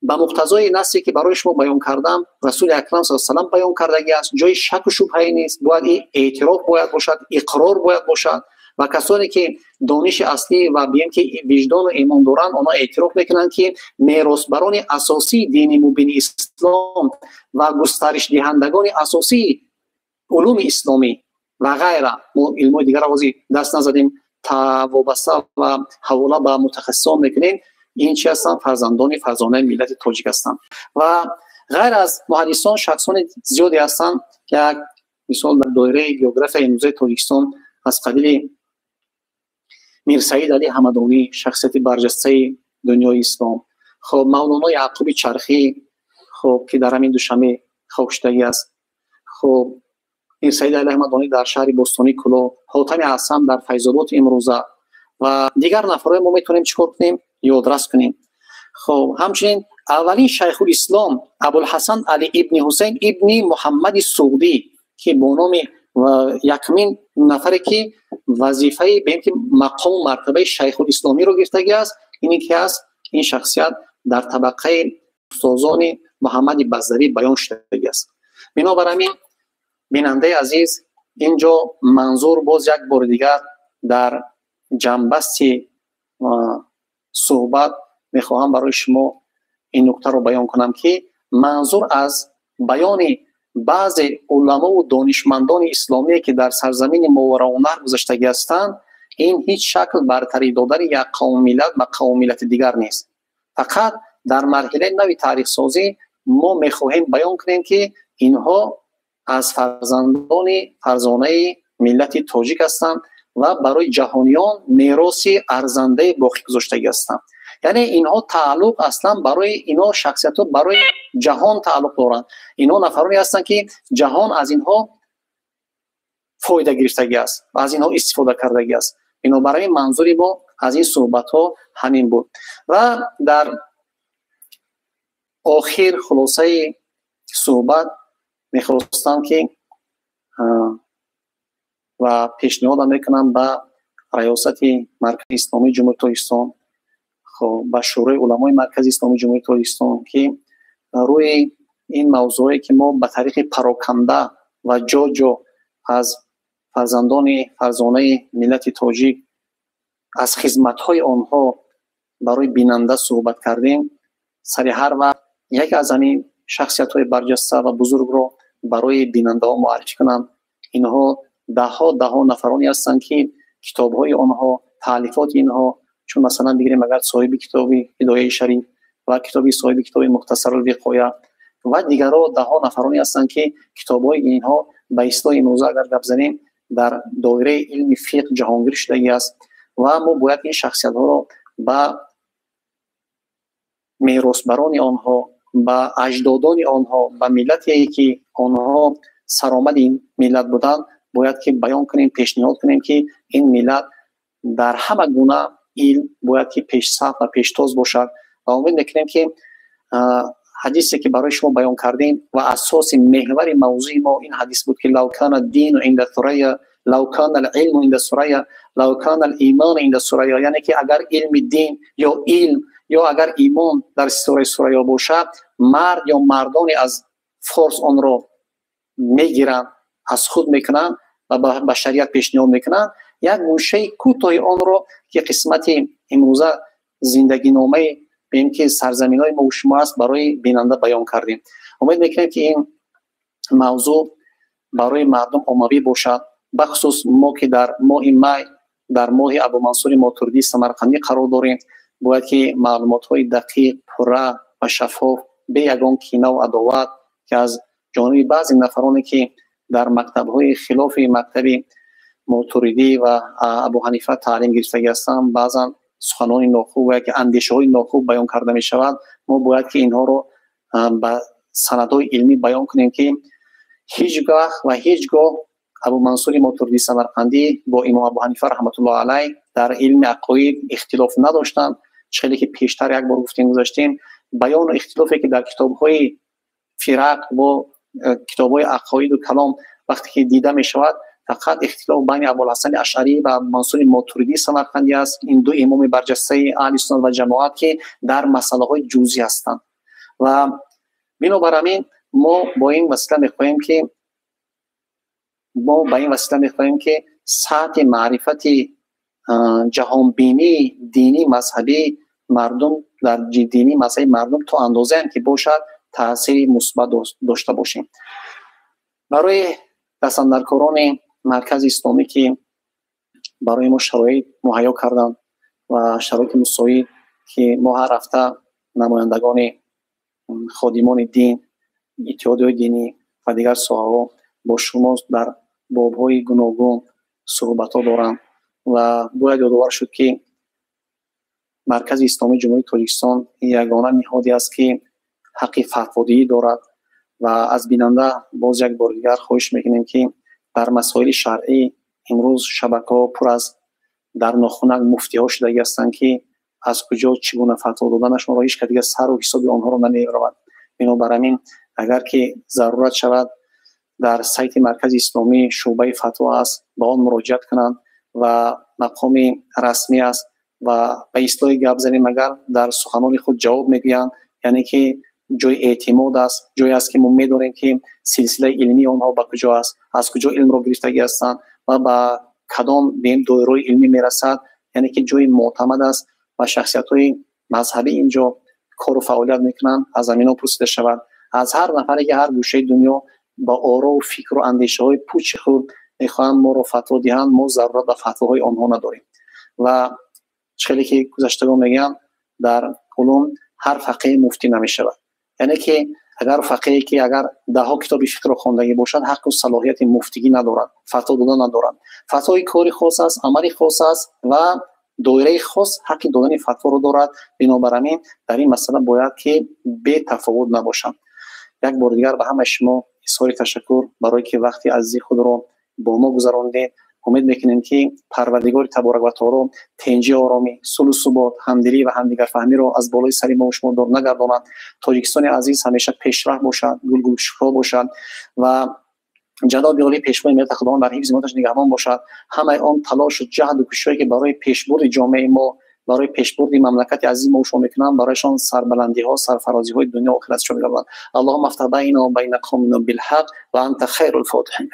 ба муқтазои насе ки барои шумо баён кардам, Расули Акрам с салам баён кардагӣ аст, ҷои шаку шубҳае нест, бояд ин эътироф бояд бошад, иқрор бояд бошад ва касоне ки дониши аслӣ ва бием ки виҷдону имон доранд, онҳо эътироф мекунанд, ки меросбарони асосии дини мубини ислом ва густаришдиҳандагони асосии улуми исломӣ ва ғайра, мо илмҳои дигарро ҳозир даст назадем, вобаста ва ҳавола ба мутахассисон мекунем, ин чи ҳастанд? Фарзандони фарзонаи миллати тоҷик ҳастанд. Ва ғайр аз муҳаддисон шахсони зиёде ҳастанд, як мисол дар доираи географияи имрӯзаи Тоҷикистон аз қабили Мирсаид Али Ҳамадонӣ, шахсияти барҷастаи дунёи ислом, хоб, Мавлоно Яъқуби Чархӣ, хоб, ки дар ҳамин Душанбе хокшудагӣ аст, хоб, Мирсаид Али Ҳамадонӣ дар шаҳри бостонии Кӯлоб, Ҳотами Асам дар Файзободи имрӯза ва дигар нафарҳое мо метавонем чӣ кор кунем? Ёдрас кунем. Хоб, ҳамчунин аввалин шайхулислом Абулҳасан Али ибни Ҳусайн ибни Муҳаммади Суғдӣ, ки бо номи якумин нафаре ки вазифаи беем ки мақому мартабаи шайхулисломиро гирифтагӣ аст, ине ки аст, ин шахсият дар табақаи устозони Муҳаммади Баздавӣ баён шудагӣ аст. Бинобар ҳамин, бинандаи азиз, ин ҷо манзур боз як бори дигар дар ҷамъбасти суҳбат мехоҳам барои шумо ин нуктаро баён кунам, ки манзур аз баёни баъзе уламову донишмандони исломие, ки дар сарзамини Моварауннаҳр гузаштагӣ ҳастанд, ин ҳеҷ шакл бартарӣ додани як қавму миллат ба қавму миллати дигар нест. Фақат дар марҳилаи нави таърихсозӣ мо мехоҳем баён кунем, ки инҳо аз фарзандони фарзонаи миллати тоҷик ҳастанд ва барои ҷаҳониён мероси арзандае боқӣ гузоштагӣ ҳастанд. Яъне инҳо тааллуқ аслан барои инҳо шахсиятҳо барои ҷаҳон тааллуқ доранд. Инҳо нафароне ҳастанд, ки ҷаҳон аз инҳо фоида гирифтагӣ аст ва аз инҳо истифода кардагӣ аст. Бинобар ин манзури мо аз ин суҳбатҳо ҳамин буд. Ва дар охир хулосаи суҳбат мехостам ки ва пешниҳодам мекунам ба Раёсати Маркази Исломии Ҷумҳурии Тоҷикистон, хоб, ба Шӯрои уламои Маркази Исломии Ҷумҳурии Тоҷикистон, ки рӯи ин мавзӯъе ки мо ба тариқи пароканда ва ҷо-ҷо аз фарзандони фарзонаи миллати тоҷик, аз хизматҳои онҳо барои бинанда суҳбат кардем, сари ҳар вақт яке аз ҳамин шахсиятҳои барҷаста ва бузургро барои бинандаҳо муаррифӣ кунам. Инҳо даҳҳо даҳҳо нафароне ҳастанд, ки китобҳои онҳо, таълифоти инҳо, чун масалан бигирем агар соҳиби китоби Ҳидояи шариф ва китоби соҳиби китоби Мухтасарулвиқоя ва дигарро, даҳҳо нафароне ҳастанд, ки китобҳои инҳо ба истилоҳи имрӯза агар гап занем, дар доираи илми фиқҳ ҷаҳонгир шудагӣ аст ва мо бояд ин шахсиятҳоро ба меросбарони онҳо, ба аҷдодони онҳо, ба миллате ки онҳо саромади ин миллат буданд, бояд ки баён кунем, пешниҳод кунем, ки ин миллат дар ҳама гуна илм бояд ки пешсаф ва пештоз бошад. Ва умед мекунем, ки ҳадисе ки барои шумо баён кардем ва асоси меҳвари мавзӯи мо ин ҳадис буд, ки лав кана дину инда сурая, лав кана алилму инда сурая, лав кана алимону инда сурая, яъне ки агар илми дин ё илм ё агар имон дар ситораи Сурайё бошад, мард ё мардоне аз форс онро мегиранд, аз худ мекунанд ва ба башарият пешниҳод мекунанд. Як гӯшаи кӯтоҳи онро, ки қисмати имрӯза зиндагиномаи бем ки сарзаминҳои мо шумо аст, барои бинанда баён кардем. Умед мекунем, ки ин мавзӯъ барои мардум оммавӣ бошад, бахусус мо ки дар моҳи май, дар моҳи Абумансури Мотуридии Самарқандӣ қарор дорем, бояд ки маълумотҳои дақиқ, пурра ва шаффоф, бе ягон кинаву адоват, ки аз ҷониби баъзе нафароне ки дар мактабҳои хилофи мактаби Мотуридӣ ва Абу Ҳанифа таълим гирифтагӣ ҳастанд, баъзан суханони нохуб ва яке андешаҳои нохуб баён карда мешавад. Мо бояд ки инҳоро ба санадҳои илмӣ баён кунем, ки ҳеҷ вақт ва ҳеҷ гоҳ Абу Мансури Мотуридӣ Самарқандӣ бо имом Абу Ҳанифа раҳматуллоҳ алайҳ дар илми ақоид ихтилоф надоштанд. Хеле ки пештар як бор гуфтем, гузаштем, баёну ихтилофе ки дар китобҳои фирақ бо китобҳои ақоиду калом вақте ки дида мешавад, фақат ихтилоф байни Абулҳасани Ашъарӣ ва Мансури Мотуридӣ Самарқандӣ аст. Ин ду имоми барҷастаи аҳли суннат ва ҷамоат, ки дар масъалаҳои ҷузъӣ ҳастанд. Ва бинобар ҳамин мо бо ин васила мехоҳем ки сатҳи маърифати ҷаҳонбинии динӣ мазҳабии мардум дар динӣ мазҳаби мардум то андозаам ки бошад таъсири мусбат дошта бошем. Барои дастандаркорони Маркази Исломӣ, ки барои мо шароит муҳайё карданд ва шароити мусоид, ки мо ҳар ҳафта намояндагони ходимони дин, иттиҳодиҳои динӣ ва дигар соҳаҳо бо шумо дар бобҳои гуногун суҳбатҳо доранд. Ва бояд ёдовар шуд, ки Маркази Исломии Ҷумҳурии Тоҷикистон ягона ниҳоде аст, ки ҳаққи фатводиҳӣ дорад. Ва аз бинанда боз як бори дигар хоҳиш мекунем, ки дар масоили шаръӣ имрӯз шабакаҳо пур аз дар нохунак муфтиҳо шудагӣ ҳастанд, ки аз куҷо чӣ гуна фатво доданашонро ҳеҷ кас дигар сару ҳисоби онҳоро намеравад. Бинобар ҳамин агар ки зарурат шавад, дар сайти Маркази Исломӣ шӯъбаи фатво аст, ба он муроҷиат кунанд ва мақоми расмӣ аст ва ба ислоҳи гап занем, агар дар суханони худ ҷавоб мегӯянд, яъне ки ҷои эътимод аст, ҷое аст, ки мо медонем, ки силсилаи илмии онҳо ба куҷо аст, аз куҷо илмро гирифтагӣ ҳастанд ва ба кадом доираҳои илмӣ мерасад, яъне ки ҷои мӯътамад аст ва шахсиятҳои мазҳабӣ инҷо кору фаъолият мекунанд, аз ҳаминҳо пурсида шавад. Аз ҳар нафаре ки ҳар гӯшаи дунё ба орову фикру андешаҳои пучи худ мехоҳанд моро фатво диҳанд, мо зарурат ба фатвоҳои онҳо надорем. Ва хеле ки гузаштагон мегӯянд, дар улум ҳар фақеҳ муфтӣ намешавад. Яъне ки агар фақеҳе ки агар даҳҳо китоби фиқҳро хондагӣ бошад, ҳаққу салоҳияти муфтигӣ надорад, фатво дода надорад. Фатвои кори хос аст, амали хос аст ва доираи хос ҳаққи додани фатворо дорад. Бинобар ҳамин дар ин масъала бояд ки бетафовут набошад. Як бори дигар ба ҳамаи шумо изҳори ташаккур барое ки вақти азизи худро бо мо гузарондед. Умед мекунем, ки Парвардигори таборак ва таоло тенҷи, оромӣ, сулҳу субот, ҳамдилӣ ва ҳамдигарфаҳмиро аз болои сари мо шумо дор нагардонад. Тоҷикистони азиз ҳамеша пешрафт бошад, гулгулшукро бошад ва ҷаноби олӣ пешвои миллат Худованд бар ҳифзи миллаташ нигаҳбон бошад. Ҳамаи он талошу ҷаҳду кӯшишҳое ки барои пешбурди ҷомеаи мо, барои пешбурди мамлакати азизи мо шумо мекунанд, барояшон сарбаландиҳо, сарфарозиҳои дунё охират шо мегардонад. Аллоҳумма афтаҳ байна ва байна қавмина билҳақ ва анта хайрул фотиҳин.